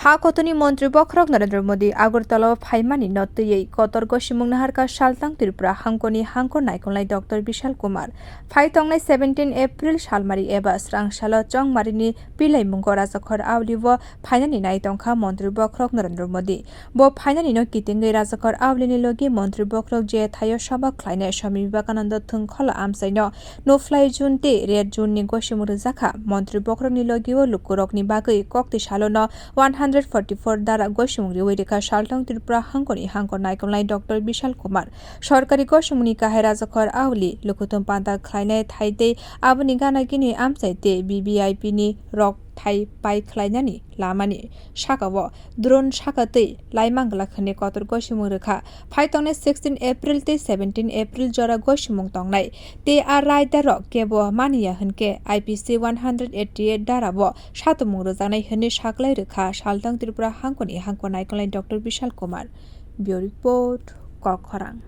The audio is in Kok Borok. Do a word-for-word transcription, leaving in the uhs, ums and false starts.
Ha kotorni Montri Bokhorok Narendra Modi Agartala o phaimani no twiwi kotor gosimung naharkha Saltang Tripura hangkoni hangkor naikolnai Doctor Bishal Kumar. Phai tongnai seventeen April salmari eba srang salo Chongmarini pilaimungo Rajakhor Auli o phainani nai tongkha Montri Bokhorok Narendra Modi. Bo phainani no kitingwi Rajakhor Auli ni logi Montri Bokhorok je thaio sabha khlainai Swami Vivekananda Thwngkholo amchaino nukphlai June tei red June ni gosimung rwjakha. Montri Bokhorok ni logi o lukurok ni bagwi kokti salo no one hundred forty-four dara gosimung riwi rikha Saltang Tripura hangkoni hangkor naikolnai Doctor Bishal Kumar. Sorkari gosimung ni kahai Rajakhor Auli lukuthum panda khlainai thai tei aboni gana gini amchai tei V V I P ni rok thai pai khlainani lamani saka o drone saka twi laimang glak hwnwi kotor gosimung rwkha. Phai tongnai sixteen April tei seventeen April jora gosimung tongnai tei a raida rok kebo maniya hwnkhe I P C one hundred eighty-eight dara o satumung rwjaknai hwnwi saklai rwkha Saltang Tripura hangkoni hangkor naikolnai Doctor Bishal Kumar. Bureau Report, Kokkhorang.